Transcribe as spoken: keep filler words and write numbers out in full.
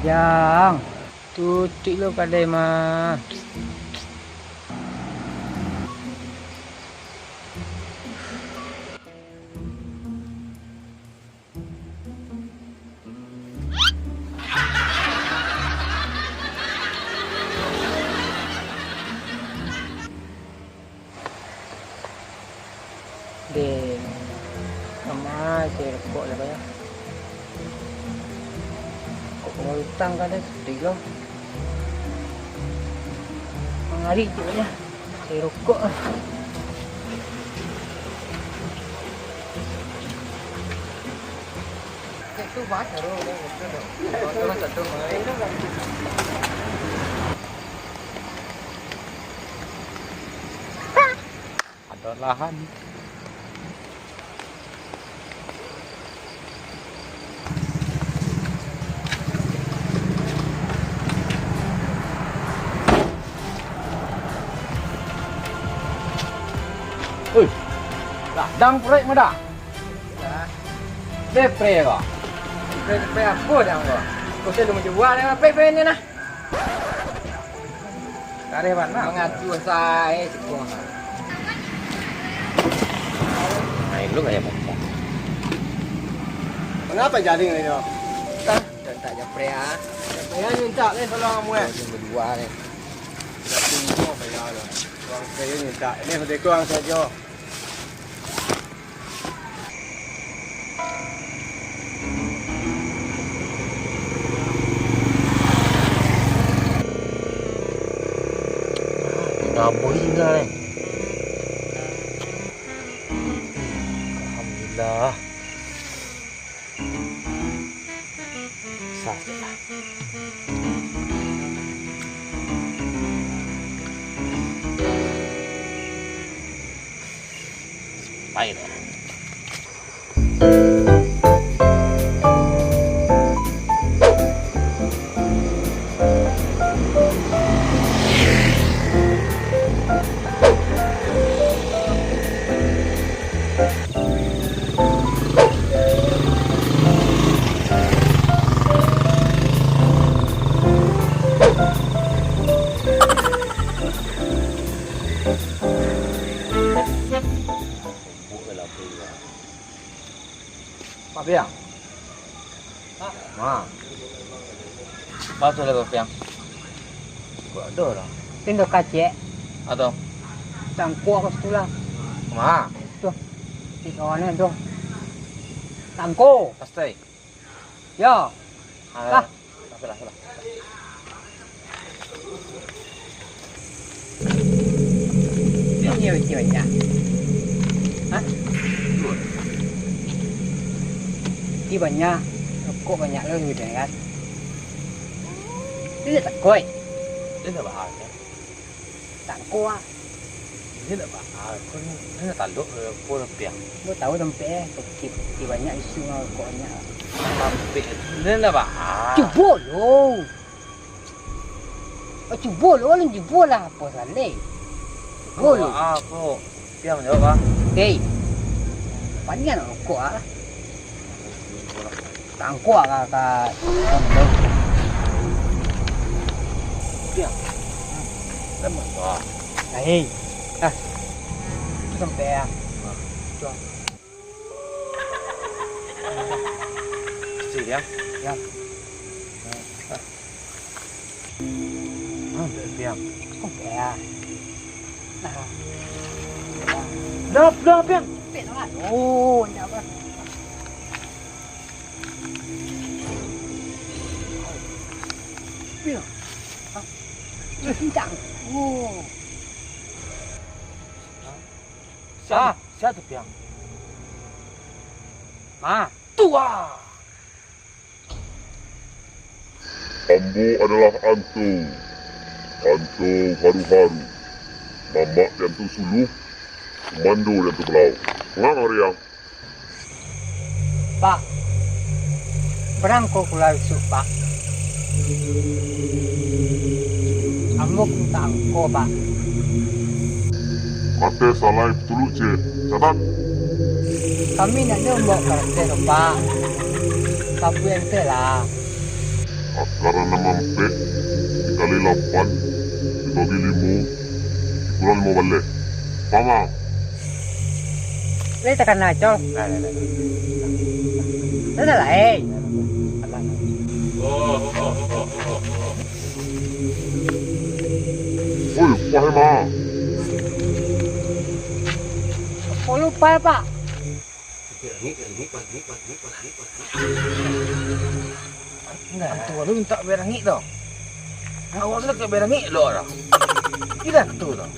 Yang, tutuik lo kadai mah. Deh, kama cari rokok lah, Bang, yo. Kok mau utang kan, deh, sedih lo. Mangari tu lah, cari rokok lah. Ado lahan. Oi, gadang proyek mah dah. Depre ko. Depre, depre apo dah ko? Ko sudah manjua dah, apa ini nah? Kareh bana. Mangadu sae siko. Nah, lu kayak macam. Kenapa jadi ini? Tah, tak japre ah. Saya minta ni tolong kamu eh. Yang berdua ni. Tidak tunggu apa ya lo. Uang saya minta. Ini sedekah uang saja. Dah boring dah, eh. Alhamdulillah. Sah. Pai lah. Pak Piang. Ma. Batua lah, Pak Piang. Kok ado lah? Pindo kacek. Atau? Tangkuak ko situlah. Ma. Tuh. Di kawannya tuh. Tangko. Pasti. Yo. Ah. Lah. Salah, salah. Ini beti banyak. Hah? Beti banyak. Rokok banyak lo duit kan? Ini tak koi. Ini tak bahas ya. Tangko ah. Ini ndak bahas. Kau ni, ini ndak talok ke apa tapi ah. Kau tahu tempat eh, peti, peti banyak isu mah kok banyak. Sampai tu, ini ndak bahas. Cubo lo. Oh, cubo lo, lo cubo lah apa salah. Cubo lo. Ah, apa? Piang jawab ah. Hei. Panjang nak rokok ah. Tangkuak ka, ka. Diam. Lemah. Wah. Hei. Ah. Itu sampai ya. Wah. Itu. Kecil ya. Ya. Ah. Ah, diam. Sampai ya. Nah. Dah, dah, Piang. Sampai dah. Oh, ndak apa. Piang. Hah? Kencang. Oh. Sia, sia tu, Piang? Ma. Tua. Ambo adolah Anto, Anto Haru-Haru, mamak di Anto Suluah, kumando di Anto Belau. Ngah, Riang? Pak, barangko kulah isuak, Pak. Ambo mintak angko, Pak. Karateh salai batuluak, ceh. Catat. Kami ndak ado mambaok karateh doh, Pak. Sabuik ente lah. Akara nan ampek dikali lapan dibagi limo dikurang limo baleh. Paham, ah? Lai takana, Col. Lah salah, eh. Oi, upah, Mak. Apo upah, Pak? Nah, tu baru minta berangik tu. Awak tu nak berangik lo dah. Idak tu dah.